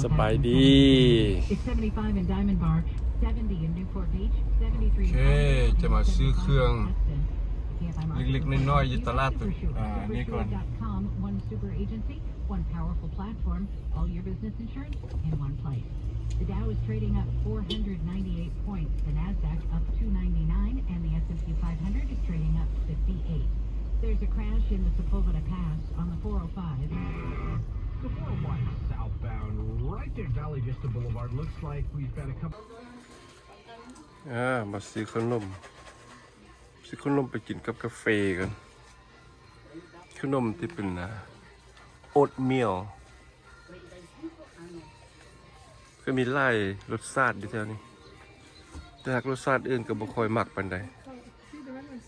ສະບາຍດີ ເຈັດສິບຫ້າ ເຊັນ Diamond Bar, ເຈັດສິບຫ້າ ເຊັນ Newport Beach, ເຈັດສິບຫ້າ ໂອເຄ ຈະມາຊື້ເຄື່ອງເລັກໆນ້ອຍໆ ຢູ່ຕະຫຼາດ ອ່າ ນີ້ກ່ອນ. One powerful platform, all your business insurance in one place. The Dow is trading up four hundred ninety-eight points, the Nasdaq up two ninety-nine, and the S and P five hundred is trading up fifty-eight. There's a crash in the Sepulveda Pass on the four oh five. The four oh five southbound, right there, Valley Vista Boulevard. Looks like we've got a couple. ອ່າ ມາຊື້ຂະໜົມ ຊື້ຂະໜົມໄປກິນກັບກາເຟກັນ. ຂະໜົມທີ່ເປັນ ອ່າ ໂອດມີວ ກໍມີຫຼາຍລົດຊາດຢູ່ແຖວນີ້ ແຕ່ຫາກລົດຊາດອື່ນກໍບໍ່ຄ່ອຍມັກປານໃດ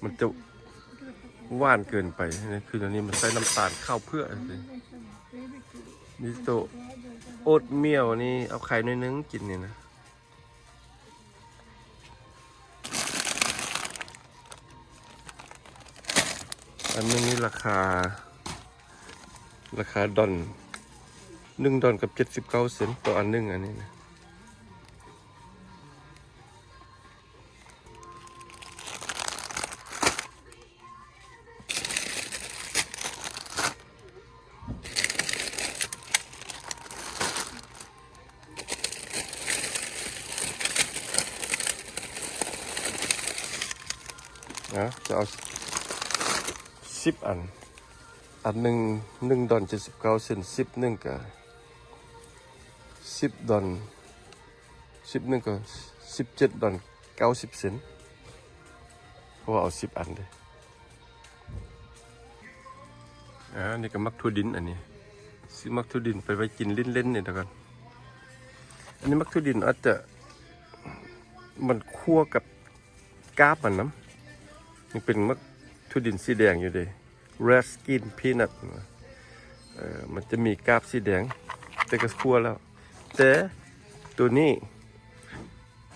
ມັນຈະຫວານເກີນໄປ. ຄືອັນນີ້ມັນໃສ່ນ້ຳຕານຂາວເຜືອກ ມີໂຕໂອດມີວນີ້ ເອົາໄຂ່ໜ້ອຍໜຶ່ງກິນນີ້ນະ. ອັນໜຶ່ງນີ້ລາຄາ ລາຄາດອນ ໜຶ່ງດອນກັບເຈັດສິບເກົ້າເຊັນຕໍ່ອັນໜຶ່ງ ອັນນີ້ນະ. ນະ ຈະເອົາສິບອັນ ອັນໜຶ່ງ ໜຶ່ງດອນເຈັດສິບເກົ້າເຊັນ ສິບໜຶ່ງກະສິບດອນ ສິບໜຶ່ງກໍສິບເຈັດດອນເກົ້າສິບເຊັນ ເພາະວ່າເອົາສິບອັນເດ້. ອ່າ ນີ້ກໍໝາກຖົ່ວດິນ ອັນນີ້ ຊື້ໝາກຖົ່ວດິນໄປໄວ້ກິນຫຼິ້ນໆນີ້ແລ້ວກັນ. ອັນນີ້ໝາກຖົ່ວດິນອາດຈະ ມັນຂົ້ວກັບກາບມັນນຳ ຍັງເປັນໝາກຖົ່ວດິນສີແດງຢູ່ເດ້. Red skin peanut ເອີ ມັນຈະມີກາບສີແດງ ແຕ່ກໍຂົ້ວແລ້ວ ແຕ່ໂຕນີ້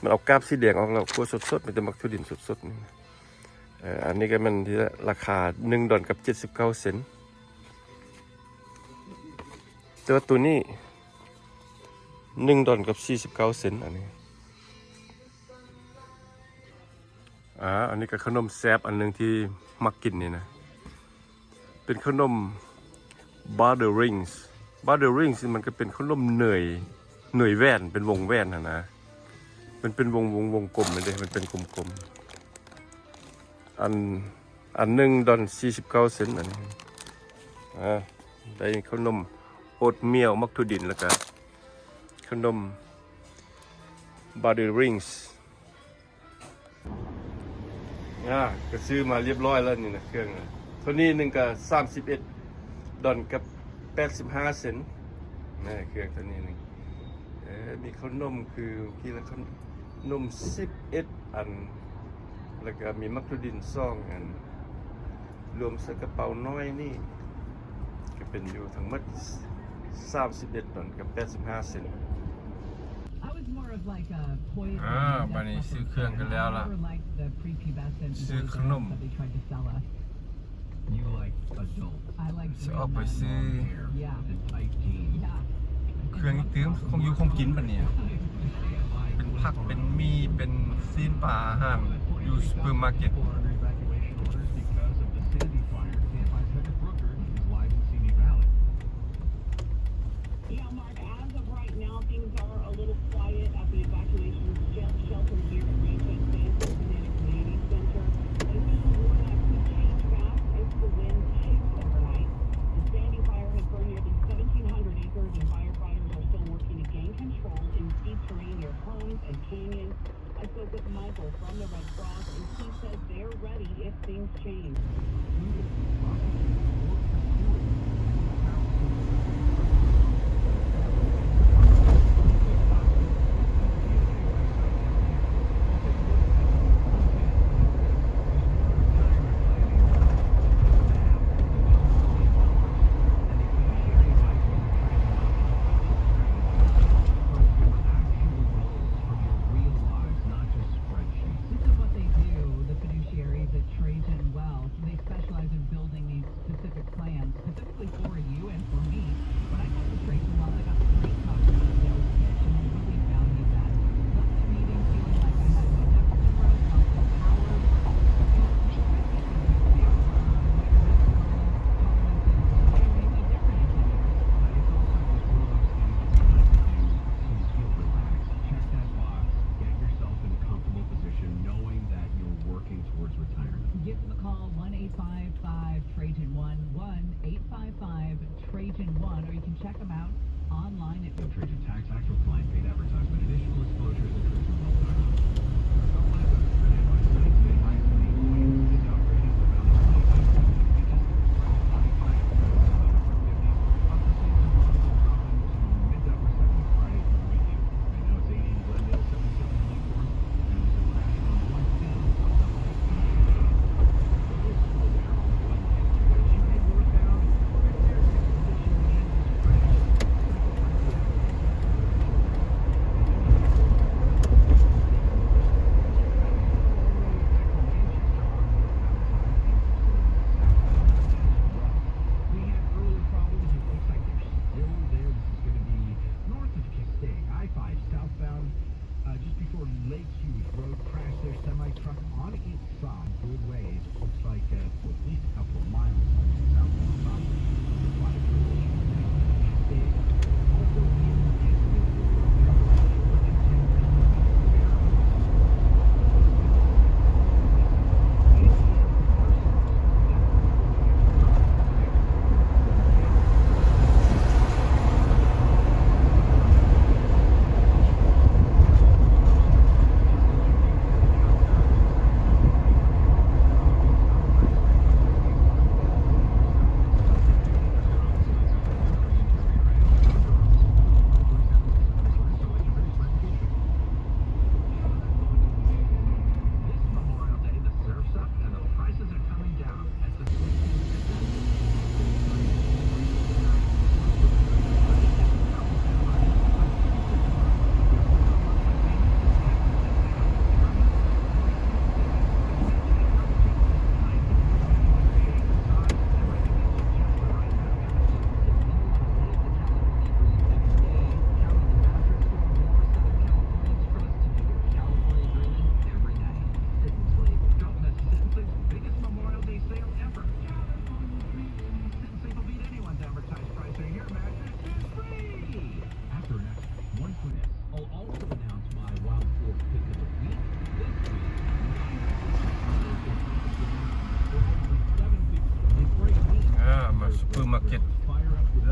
ມັນເອົາກາບສີແດງອອກແລ້ວ ຂົ້ວສົດໆ ມີແຕ່ໝາກຖົ່ວດິນສົດໆນີ້. ເອີ ອັນນີ້ກໍແມ່ນທີ່ລາຄາໜຶ່ງດອນກັບເຈັດສິບເກົ້າເຊັນ ແຕ່ວ່າໂຕນີ້ໜຶ່ງດອນກັບສີ່ສິບເກົ້າເຊັນ ອັນນີ້. ອ່າ ອັນນີ້ກໍຂະໜົມແຊບອັນໜຶ່ງທີ່ມັກກິນນີ້ນະ ເປັນຂະໜົມ Butter Rings. Butter Rings ມັນກໍເປັນຂະໜົມເນີຍ ເນີຍແຫວນ ເປັນວົງແຫວນຫັ້ນນະ ມັນເປັນວົງ ວົງ ວົງກົມເດ້ ມັນເປັນກົມໆ. ອັນ ອັນໜຶ່ງດອນສີ່ສິບເກົ້າເຊັນ ອັນນີ້. ອ່າ ໄດ້ຂະໜົມໂອດມີວ ໝາກຖົ່ວດິນ ແລ້ວກໍຂະໜົມ Butter Rings. ອ່າ ກໍຊື້ມາລຽບຮ້ອຍແລ້ວນີ້ນະ ເຄື່ອງນະ. ໂທນີ້ໜຶ່ງກໍສາມສິບເອັດດອນກັບແປດສິບຫ້າເຊັນນະ ເຄື່ອງໂທນີ້ໜຶ່ງ. ເອີ ມີເຂົ້າໜົມ ຄືກີ້ລະ ເຂົ້າໜົມສິບເອັດອັນ ແລ້ວກໍມີໝາກຖົ່ວດິນສອງອັນ. ລວມໃສ່ກະເປົານ້ອຍນີ້ ກໍເປັນຢູ່ທັງໝົດສາມສິບເອັດດອນກັບແປດສິບຫ້າເຊັນ. ອ່າ ບາດນີ້ຊື້ເຄື່ອງກັນແລ້ວລະ ຊື້ຂະໜົມ ຊິອອກໄປຊື້ເຄື່ອງອີກຕື່ມ ຂອງຢູ່ຂອງກິນບາດນີ້ ເປັນຜັກ ເປັນໝີ່ ເປັນຊີ້ນປາ ອາຫານຢູ່ຊຸບເປີມາເກັດ. As of right now, things are a little quiet at the evacuation shelter here at Rancho Santos Native Community Center. But officials warn that could change fast if the wind shifts overnight. The Sandy fire has burned nearly seventeen hundred acres, and firefighters are still working to gain control in steep terrain near homes and canyons. I spoke with Michael from the Red Cross, and he says they're ready if things change. This is what they do, the fiduciaries at Trajan Wealth. They specialize in building can check them out online at Trajan Tax Actual Client Paid Advertisement. Additional disclosures at trajan wealth dot com. Our call lines are today by site. Today, highest in the morning, midday upgrading to about twenty-five, fifty, just twenty-five, fifty. Up to sixty, drop into mid to upper seventies Friday through the weekend. Right now it's eighty in Glendale, seventy-seven in Lake Forest. Uh, just before Lake Hughes Road, crash their semi truck on its side. Good ways. Looks like, uh, at least a couple of miles south of the property. Also in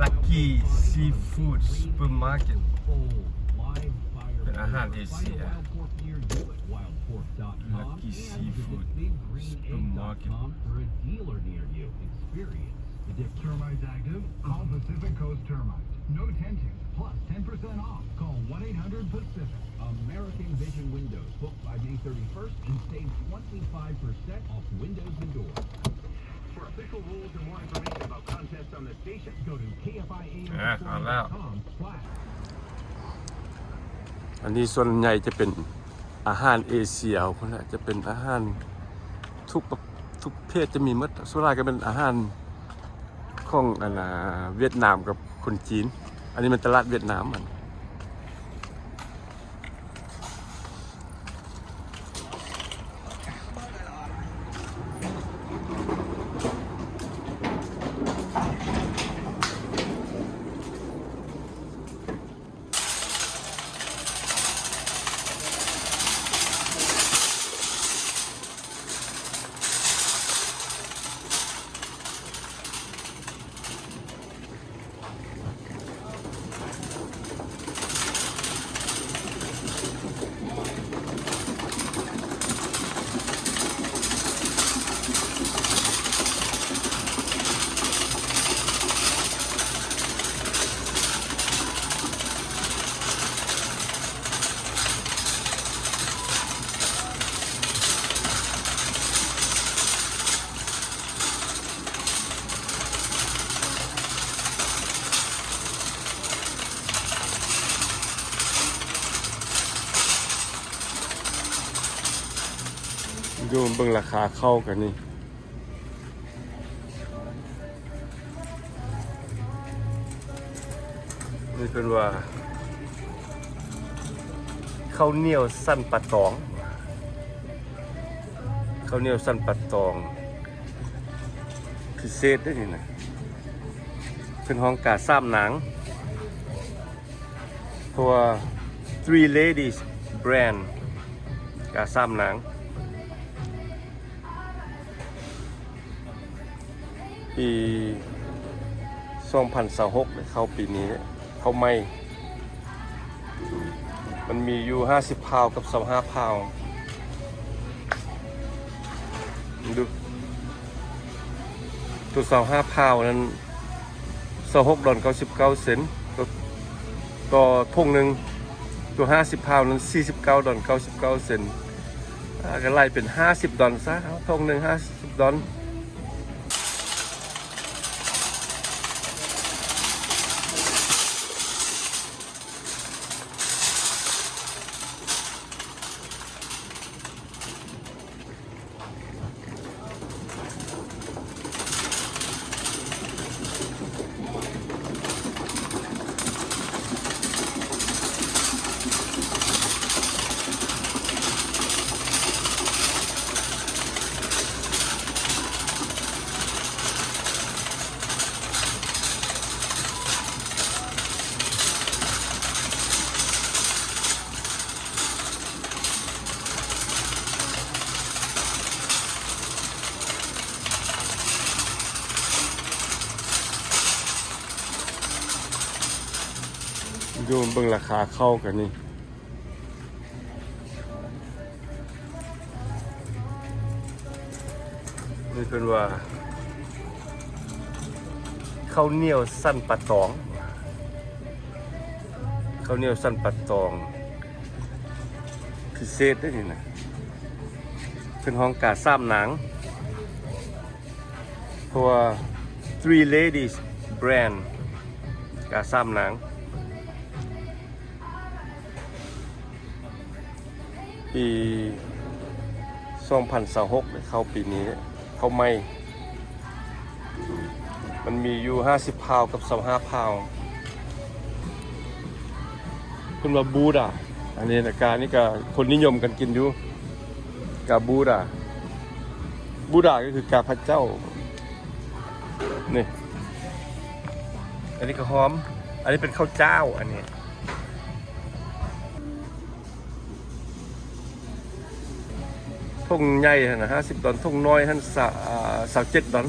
Lucky Seafood Supermarket ເປັນອາຫານເອເຊຍ. Lucky Seafood Supermarket. Termite's active. Call Pacific Coast Termite. No tenting, plus ten percent off. Call one eight hundred Pacific. American Vision Windows. Book by May thirty-first and save twenty-five percent off windows and doors. For official rules and more information about contests on the station, go to K F I A M ອ່າ ເອົາແລ້ວ dot com slash. ອັນນີ້ສ່ວນໃຫຍ່ຈະເປັນອາຫານເອເຊຍພຸ້ນແຫຼະ ຈະເປັນອາຫານທຸກປະ ທຸກເພດຈະມີໝົດ ສ່ວນຫຼາຍກໍເປັນອາຫານຂອງ ອັນນ່າ ຫວຽດນາມກັບຄົນຈີນ. ອັນນີ້ແມ່ນຕະຫຼາດຫວຽດນາມ ອັນ ຢູ່ເບິ່ງລາຄາເຂົ້າກັນນີ້ ນີ້ເພິ່ນວ່າເຂົ້າໜຽວສັນປາຕອງ ເຂົ້າໜຽວສັນປາຕອງ ພິເສດເດ້ນີ້ນະ ເພິ່ນຮ້ອງກາສາມນາງ ເພາະວ່າ Three Ladies Brand ກາສາມນາງ ອີ່ ສອງພັນຊາວຫົກ ເຂົ້າປີນີ້ ເຂົ້າໃໝ່ ມັນມີຢູ່ຫ້າສິບພາວກັບຊາວຫ້າພາວ ເບິ່ງດູ ໂຕຊາວຫ້າພາວນັ້ນ ຊາວຫົກດອນເກົ້າສິບເກົ້າເຊັນ ໂຕ ໂຕຖົງໜຶ່ງ ໂຕຫ້າສິບພາວນັ້ນ ສີ່ສິບເກົ້າດອນເກົ້າສິບເກົ້າເຊັນ ອ່າ ກໍໄລ່ເປັນຫ້າສິບດອນຊະ ເອົາ ຖົງໜຶ່ງຫ້າສິບດອນ. ຢູ່ເບິ່ງລາຄາເຂົ້າກັນນີ້ ນີ້ເພິ່ນວ່າ ເຂົ້າໜຽວສັນປ່າຕອງ ເຂົ້າໜຽວສັນປ່າຕອງ ພິເສດເດ້ນີ້ນະ ເພິ່ນຮ້ອງກາສາມນາງ ເພາະວ່າ Three Ladies Brand ກາສາມນາງ ປີສອງພັນຊາວຫົກ ເຂົ້າປີນີ້ ເຂົ້າໃໝ່ ມັນມີຢູ່ຫ້າສິບພາວກັບຊາວຫ້າພາວ ເພິ່ນວ່າບູດາ ອັນນີ້ນະ ການີ້ກະຄົນນິຍົມກັນກິນຢູ່ ກາບູດາ ບູດາກໍຄືກາພະເຈົ້າ ນີ້ ອັນນີ້ກໍຫອມ ອັນນີ້ເປັນເຂົ້າຈ້າວ ອັນນີ້ ຖົງໃຫຍ່ຫັ້ນນະ ຫ້າສິບດອນ ຖົງນ້ອຍຫັ້ນ ຊາ ອ່າ ຊາວເຈັດດອນ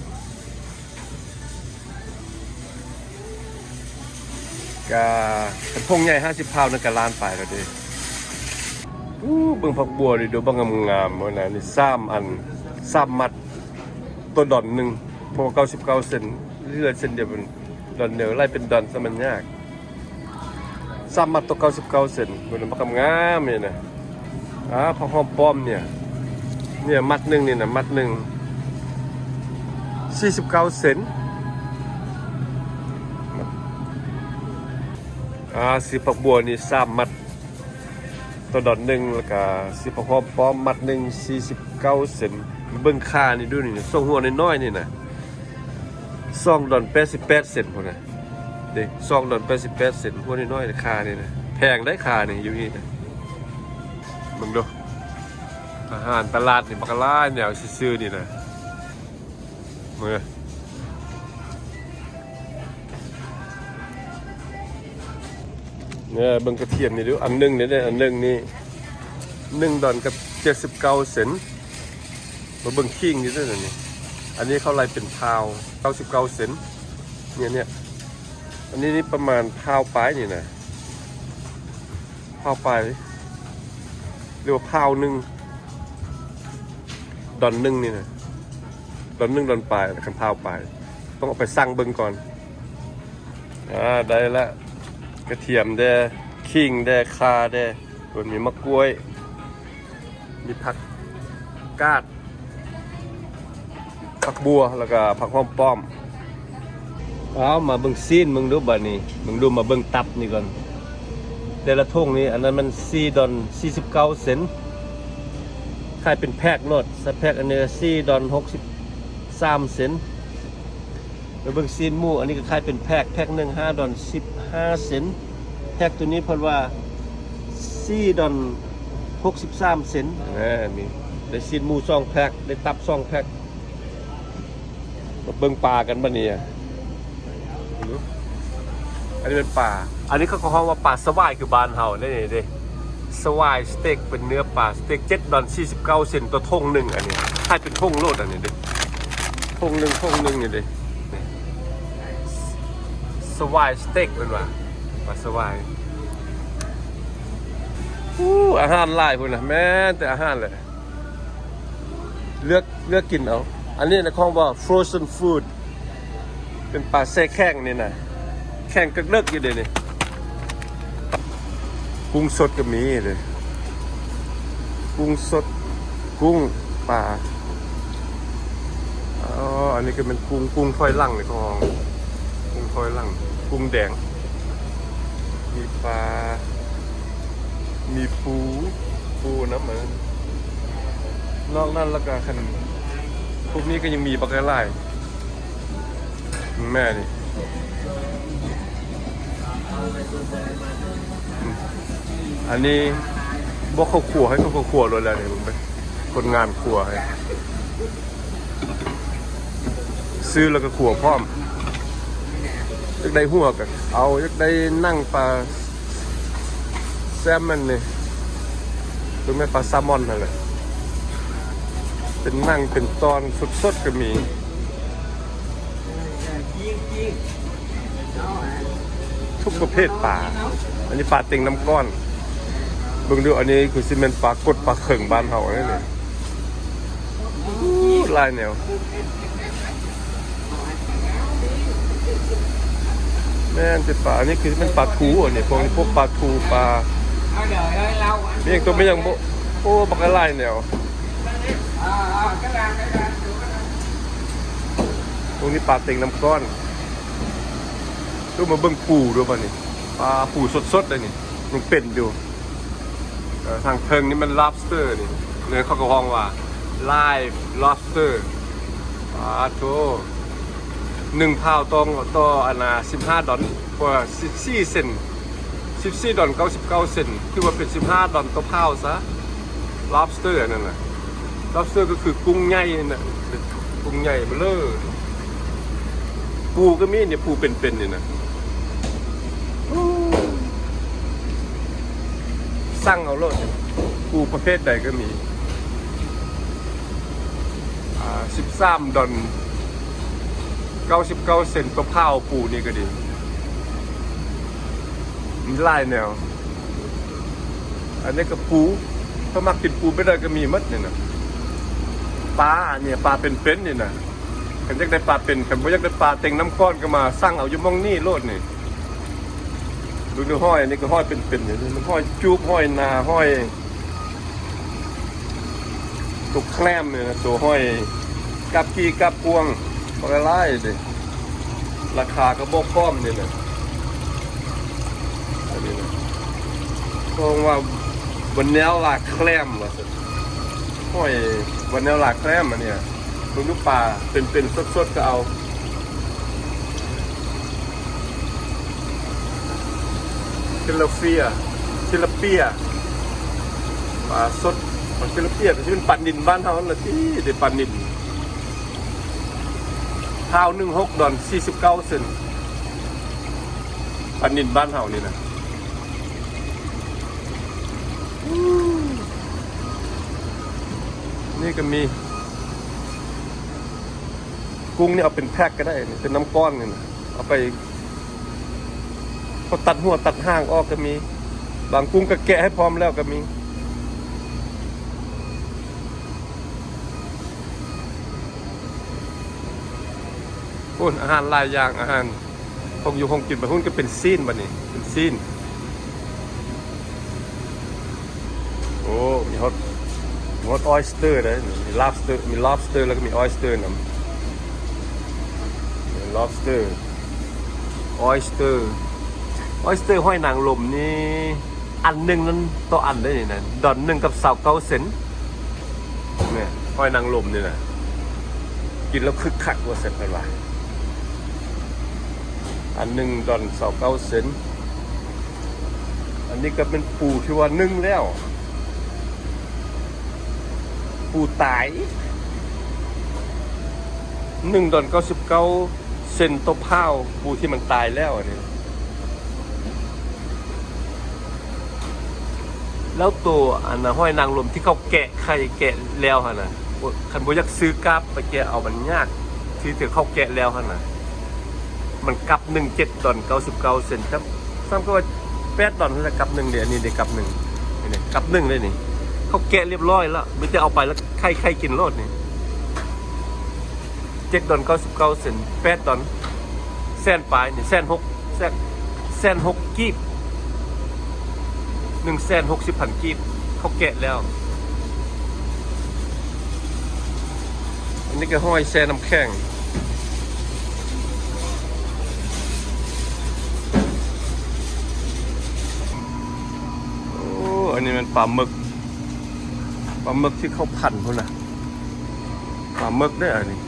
ກະ ຄັນຖົງໃຫຍ່ຫ້າສິບພາວນັ້ນກະລ້ານປາຍແລ້ວເດ້. ອູ້ ເບິ່ງຜັກບົວດີ ດູບັກງາມໆ ເບິ່ງນະ ນີ້ສາມອັນ ສາມມັດ ໂຕດອນໜຶ່ງ ເພາະວ່າເກົ້າສິບເກົ້າເຊັນ ເຫຼືອເຊັນດຽວເປັນດອນດຽວ ໄລ່ເປັນດອນຊະມັນຍາກ ສາມມັດໂຕເກົ້າສິບເກົ້າເຊັນ ເບິ່ງນະ ບັກງາມໆ ນີ້ນະ ອ່າ ຜັກຫອມປ້ອມເນີ້ຍ ເນີ້ຍ ມັດໜຶ່ງນີ້ນະ ມັດໜຶ່ງສີ່ສິບເກົ້າເຊັນ ອ່າ ຊື້ຜັກບົວນີ້ສາມມັດ ໂຕດອນໜຶ່ງ ແລ້ວກະຊື້ຜັກຫອມປ້ອມມັດໜຶ່ງສີ່ສິບເກົ້າເຊັນ ເບິ່ງຂ່ານີ້ດູນີ້ ຊ່ວງຫົວນ້ອຍໆ ນີ້ນະ ສອງດອນແປດສິບແປດເຊັນພຸ້ນນະ ເດ້ ສອງດອນແປດສິບແປດເຊັນ ຫົວນ້ອຍໆ ຂ່ານີ້ນະ ແພງໄດ໋ ຂ່ານີ້ ຢູ່ນີ້ນະ ເບິ່ງດູ ອາຫານຕະຫຼາດນີ້ ບັກຫຼາຍແນວຊື່ໆ ນີ້ນະ ເບິ່ງເດີ ເບິ່ງກະທຽມນີ້ດູ ອັນໜຶ່ງນີ້ເດ້ ອັນໜຶ່ງນີ້ ໜຶ່ງດອນກັບເຈັດສິບເກົ້າເຊັນ ມາເບິ່ງຂີງນີ້ເດ້ ອັນນີ້ ອັນນີ້ເຂົາໄລ່ເປັນພາວ ເກົ້າສິບເກົ້າເຊັນ ເນີ້ຍ ເນີ້ຍ ອັນນີ້ນີ້ປະມານພາວປາຍນີ້ນະ ພາວປາຍ ຫຼືວ່າພາວໜຶ່ງ ດອນໜຶ່ງນີ້ນະ ດອນໜຶ່ງ ດອນປາຍ ຄັນພາວປາຍ ຕ້ອງເອົາໄປຊັ່ງເບິ່ງກ່ອນ. ອາ ໄດ້ລະ ກະທຽມແດ່ ຂີງແດ່ ຂ່າແດ່ ເພິ່ນມີໝາກກ້ວຍ ມີຜັກກາດ ຜັກບົວ ແລ້ວກະຜັກຫອມປ້ອມ. ເອົາ ມາເບິ່ງຊີ້ນເບິ່ງດູບາດນີ້ ເບິ່ງດູ ມາເບິ່ງຕັບນີ້ກ່ອນ ແຕ່ລະຖົງນີ້ ອັນນັ້ນມັນສີ່ດອນສີ່ສິບເກົ້າເຊັນ ຂາຍເປັນແພັກໂລດ ໃສ່ແພັກ ອັນນີ້ສີ່ດອນຫົກສິບສາມເຊັນ. ໄປເບິ່ງຊີ້ນໝູ ອັນນີ້ກໍຂາຍເປັນແພັກ ແພັກໜຶ່ງຫ້າດອນສິບຫ້າເຊັນ ແພັກໂຕນີ້ເພິ່ນວ່າສີ່ດອນຫົກສິບສາມເຊັນ. ແມ່ນ ນີ້ໄດ້ຊີ້ນໝູສອງແພັກ ໄດ້ຕັບສອງແພັກ. ມາເບິ່ງປາກັນບາດນີ້ ອັນນີ້ເປັນປາ ອັນນີ້ເຂົາກໍຮ້ອງວ່າປາສະຫວາຍຄືບ້ານເຮົາເດ້ ນີ້ເດ້ ສະຫວາຍສະເຕັກ ເປັນເນື້ອປາສະເຕັກ ເຈັດດອນສີ່ສິບເກົ້າເຊັນຕໍ່ຖົງໜຶ່ງ. ອັນນີ້ຂາຍເປັນຖົງໂລດ ອັນນີ້ເດ້ ຖົງໜຶ່ງ ຖົງໜຶ່ງນີ້ເດ້ ນີ້ ສະຫວາຍສະເຕັກເພິ່ນວ່າ ປາສະຫວາຍ. ອູ້ ອາຫານຫຼາຍພຸ້ນນະ ແມ່ນແຕ່ອາຫານແຫຼະ ເລືອກ ເລືອກກິນເອົາ. ອັນນີ້ນະ ຂອງບໍ່ frozen food ເປັນປາແຊ່ແຂງນີ້ນະ ແຂງເດິກໆຢູ່ເດນີ້. ກຸ້ງສົດກໍມີເດ້ ກຸ້ງສົດ ກຸ້ງ ປາ. ອໍ ອັນນີ້ກໍແມ່ນກຸ້ງ ກຸ້ງຖອຍຫຼັງນີ້ຂອງ ກຸ້ງຖອຍຫຼັງ ກຸ້ງແດງ ມີປາ ມີປູ ປູນຳ. ເອີ ນອກນັ້ນແລ້ວກໍຄັນພວກນີ້ກໍຍັງມີບັກຫຼາຍໆ. ແມ່ນີ້ ອືມ ອັນນີ້ບໍ່ເຂົ້າຄົວ ໃຫ້ເຂົ້າຄົວໂລດແລ້ວນີ້ ເບິ່ງເດ້ ຄົນງານຄົວໃຫ້ ຊື້ແລ້ວກໍຄົວພ້ອມ. ຢາກໄດ້ຫົວກໍເອົາ ຢາກໄດ້ໜັງປາ ແຊມມັນນີ້ ຫຼືແມ່ນປາແຊມອນຫັ້ນແຫຼະ ເປັນໜັງເປັນຕອນສົດໆກໍມີ ທຸກປະເພດປາ. ອັນນີ້ປາເຕັງນ້ຳກ້ອນ ເບິ່ງດູ ອັນນີ້ຄືຊິແມ່ນປາກົດປາເຄິງບ້ານເຮົາເດ້ນີ້. ຫຼາຍແນວ ແມ່ນແຕ່ປາ ອັນນີ້ຄືແມ່ນປາທູ ອັນນີ້ພວກ ພວກປາທູ ປາ ມີຫຍັງຕົວ ມີຫຍັງບໍ່ ໂອ້ ບັກຫຼາຍແນວ. ພວກນີ້ປາເຕັງນ້ຳກ້ອນ. ດູ ມາເບິ່ງປູດູບາດນີ້ ປາປູສົດໆເດ້ນີ້ ຍັງເປັນຢູ່. ເອີ ທາງເທິງນີ້ມັນ lobster ນີ້ ເລີຍເຂົາກໍຮ້ອງວ່າ live lobster. ປາໂທ ໜຶ່ງພາວຕໍ່ ຕໍ່ອັນນ່າ ສິບຫ້າດອນ ເພາະວ່າ ສິບສີ່ເຊັນ ສິບສີ່ດອນເກົ້າສິບເກົ້າເຊັນ ຖືວ່າເປັນສິບຫ້າດອນຕໍ່ພາວຊະ. lobster ອັນນັ້ນນະ lobster ກໍຄືກຸ້ງໃຫຍ່ຫັ້ນນະ ກຸ້ງໃຫຍ່ເບີເລີ. ປູກໍມີນີ້ ປູເປັນໆນີ້ນະ ສັ່ງເອົາໂລດ ປູປະເພດໃດກໍມີ. ອ່າ ສິບສາມດອນເກົ້າສິບເກົ້າເຊັນຕໍ່ພາວ ປູນີ້ກໍດີ ມີຫຼາຍແນວ. ອັນນີ້ກໍປູ ຖ້າມັກກິນປູເປັນໃດກໍມີໝົດນີ້ນະ. ປານີ້ ປາເປັນໆນີ້ນະ ຄັນຢາກໄດ້ປາເປັນ ຄັນບໍ່ຢາກໄດ້ປາເຕັງນ້ຳກ້ອນກໍມາສັ່ງເອົາຢູ່ໝ່ອງນີ້ໂລດນີ້. ເບິ່ງດູຫອຍ ອັນນີ້ກໍຫອຍເປັນໆນີ້ ມັນຫອຍຈູບ ຫອຍນາ ຫອຍ ຕົວແຄມນີ້ນະ ຕົວຫອຍກາບກີ້ກາບກວາງ ບັກຫຼາຍເດ້. ລາຄາກໍບໍ່ພ້ອມນີ້ນະ ອັນນີ້ນະ ເຂົາເອີ້ນວ່າ vanilla clam ວ່າຊັ້ນ ຫອຍ vanilla clam ອັນນີ້. ເບິ່ງດູປາເປັນໆສົດໆກໍເອົາ. ທິລາເປຍ ທິລາເປຍ ປາສົດ ປາທິລາເປຍ ກໍຊິເປັນປານິນບ້ານເຮົາຫັ້ນລະຕິ ເດ້ ປານິນ. ພາວໜຶ່ງ ຫົກດອນສີ່ສິບເກົ້າເຊັນ ປານິນບ້ານເຮົານີ້ນະ. ນີ້ກໍມີ ກຸ້ງນີ້ເອົາເປັນແພັກກໍໄດ້ ເປັນນ້ຳກ້ອນນີ້ນະ ເອົາໄປ ເຂົາຕັດຫົວຕັດຫາງອອກກໍມີ ບາງກຸ້ງກໍແກະໃຫ້ພ້ອມແລ້ວກໍມີ. ໂອ້ ອາຫານຫຼາຍຢ່າງ ອາຫານ ຂອງຢູ່ຂອງກິນ. ບາງຄົນກໍເປັນຊີ້ນ ບາດນີ້ເປັນຊີ້ນ. ໂອ້ ມີຮອດ ມີຮອດ oyster ເດ້ ມີ lobster ມີ lobster ແລ້ວກໍມີ oyster ນຳ lobster oyster oyster ຫອຍນາງລົມນີ້ ອັນໜຶ່ງນັ້ນຕໍ່ອັນເດ້ນີ້ນະ ດອນໜຶ່ງກັບຊາວເກົ້າເຊັນ. ແມ່ນ ຫອຍນາງລົມນີ້ນະ ກິນແລ້ວຄຶກຄັກວ່າຊັ້ນເພິ່ນວ່າ ອັນໜຶ່ງດອນຊາວເກົ້າເຊັນ. ອັນນີ້ກໍເປັນປູທີ່ວ່າໜຶ່ງແລ້ວ ປູຕາຍ ໜຶ່ງດອນເກົ້າສິບເກົ້າເຊັນຕໍ່ພາວ ປູທີ່ມັນຕາຍແລ້ວອັນນີ້. ແລ້ວໂຕອັນນ່າ ຫອຍນາງລົມທີ່ເຂົາແກະໄຂ່ແກະແລ້ວຫັ້ນນະ ຄັນບໍ່ຢາກຊື້ກາບໄປແກະເອົາ ມັນຍາກ ທີ່ເຂົາແກະແລ້ວຫັ້ນນະ. ມັນກັບໜຶ່ງ ເຈັດດອນເກົ້າສິບເກົ້າເຊັນ ຊ້ຳ ຊ້ຳກໍວ່າແປດດອນຫັ້ນແຫຼະ ກັບໜຶ່ງເດ້. ອັນນີ້ເດ້ກັບໜຶ່ງ ນີ້ເດ້ ກັບໜຶ່ງເດ້ນີ້. ເຂົາແກະລຽບລ້ອຍລະ ມີແຕ່ເອົາໄປລະໄຂ່ໆກິນໂລດນີ້. ເຈັດດອນເກົ້າສິບເກົ້າເຊັນ ແປດດອນ ແສນປາຍນີ້ ແສນຫົກ ແສນ ແສນຫົກກີບ ໜຶ່ງແສນຫົກສິບພັນກີບ ເຂົາແກະແລ້ວ. ອັນນີ້ກໍຫອຍແຊ່ນ້ຳແຂງ. ໂອ້ ອັນນີ້ແມ່ນປາໝຶກ ປາໝຶກທີ່ເຂົາພັນພຸ້ນນະ ປາໝຶກເດ້ອັນນີ້.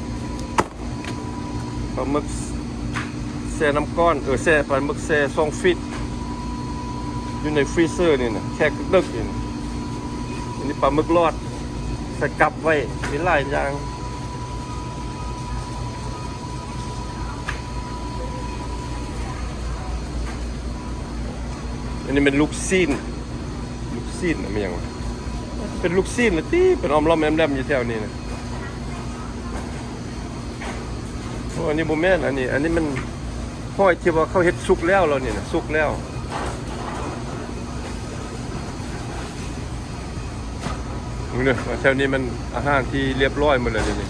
ປາໝຶກແຊ່ນ້ຳກ້ອນ ເອີ ແຊ່ ປາໝຶກແຊ່ຊ່ອງຟຣີດ ຢູ່ໃນຟຣີເຊີນີ້ນະ ແຊ່ດຶກໆນີ້ນະ. ອັນນີ້ປາໝຶກຫຼອດ ໃສ່ກັບໄວ້ ມີຫຼາຍຢ່າງ. ອັນນີ້ແມ່ນລູກຊີ້ນ ລູກຊີ້ນ ແມ່ນຫຍັງວະ? ເປັນລູກຊີ້ນລະຕິ ເປັນອອມໆແອ້ມໆຢູ່ແຖວນີ້ນະ. ໂອ້ ອັນນີ້ບໍ່ແມ່ນ ອັນນີ້ ອັນນີ້ມັນຫອຍທີ່ວ່າເຂົາເຮັດສຸກແລ້ວ ແລ້ວນີ້ນະ ສຸກແລ້ວ. ເບິ່ງເດີ ແຖວນີ້ມັນອາຫານທີ່ລຽບລ້ອຍໝົດແລ້ວນີ້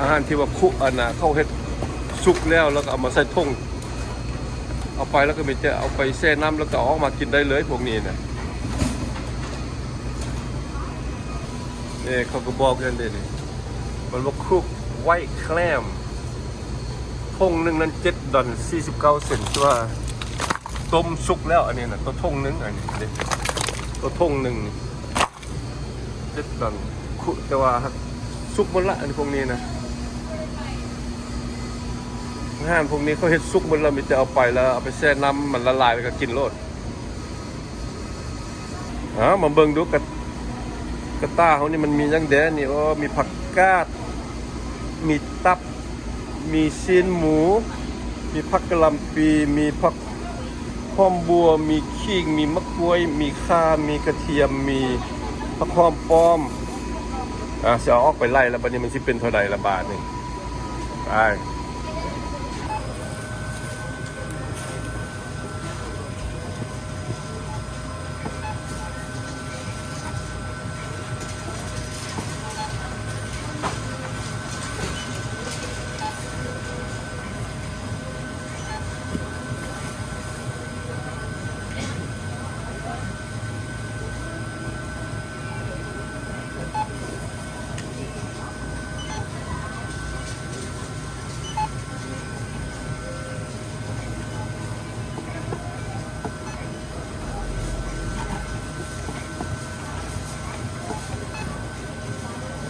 ອາຫານທີ່ວ່າຄຸ ອັນນ່າ ເຂົາເຮັດສຸກແລ້ວ ແລ້ວກໍເອົາມາໃສ່ຖົງ ເອົາໄປແລ້ວກໍມີແຕ່ເອົາໄປແຊ່ນ້ຳ ແລ້ວກໍເອົາອອກມາກິນໄດ້ເລີຍ ພວກນີ້ນະ. ເອີ ເຂົາກໍບອກກັນເດ້ນີ້ ມັນວ່າ Cook White Clam ຖົງໜຶ່ງນັ້ນ ເຈັດດອນສີ່ສິບເກົ້າເຊັນ ຄືວ່າຕົ້ມສຸກແລ້ວ ອັນນີ້ນະ ໂຕຖົງໜຶ່ງ ອັນນີ້ເດ້ ໂຕຖົງໜຶ່ງ ເຈັດດອນ ຄຸ ແຕ່ວ່າຫາກສຸກໝົດລະ ອັນພວກນີ້ນະ. ອາຫານພວກນີ້ເຂົາເຮັດສຸກໝົດລະ ມີແຕ່ເອົາໄປລະ ເອົາໄປແຊ່ນ້ຳ ມັນລະລາຍ ແລ້ວກໍກິນໂລດ. ເອົາ ມາເບິ່ງດູ ກະ ກະຕ່າເຮົານີ້ມັນມີຫຍັງແດ່ນີ້. ໂອ້ ມີຜັກກາດ ມີຕັບ ມີຊີ້ນໝູ ມີຜັກກະຫຼ່ຳປີ ມີຜັກຫອມບົ່ວ ມີຂີງ ມີໝາກກ້ວຍ ມີຂ່າ ມີກະທຽມ ມີຜັກຫອມປ້ອມ. ອ່າ ຊິເອົາອອກໄປໄລ່ລະ ບາດນີ້ມັນຊິເປັນເທົ່າໃດລະບາດນີ້. ໄປ.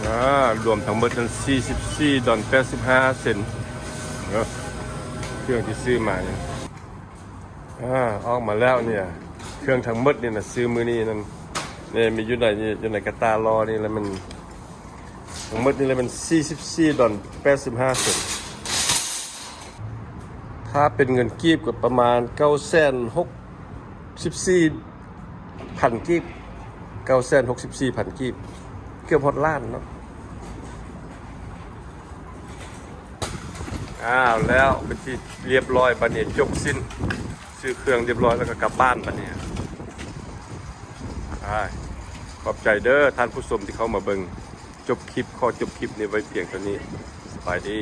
ອາ ລວມທັງໝົດນັ້ນ ສີ່ສິບສີ່ດອນແປດສິບຫ້າເຊັນເນາະ ເຄື່ອງທີ່ຊື້ມານີ້. ອາ ອອກມາແລ້ວນີ້ ເຄື່ອງທັງໝົດນີ້ນະ ຊື້ມື້ນີ້ນັ້ນ ນີ້ມີຢູ່ໃນ ຢູ່ໃນກະຕ່າລໍ້ນີ້ລະ ມັນ ທັງໝົດນີ້ລະແມ່ນສີ່ສິບສີ່ດອນແປດສິບຫ້າເຊັນ. ຖ້າເປັນເງິນກີບກໍປະມານເກົ້າແສນຫົກສິບສີ່ພັນກີບ ເກົ້າແສນຫົກສິບສີ່ພັນກີບ ເກືອບຮອດລ້ານເນາະ. ອ້າວ ແລ້ວເປັນທີ່ລຽບລ້ອຍ ບາດນີ້ຈົບສິ້ນ ຊື້ເຄື່ອງລຽບລ້ອຍແລ້ວກໍກັບບ້ານບາດນີ້. ອ້າຍ ຂອບໃຈເດີທ່ານຜູ້ຊົມທີ່ເຂົ້າມາເບິ່ງ. ຈົບຄລິບ ຂໍຈົບຄລິບນີ້ໄວ້ພຽງເທົ່ານີ້. ສະບາຍດີ.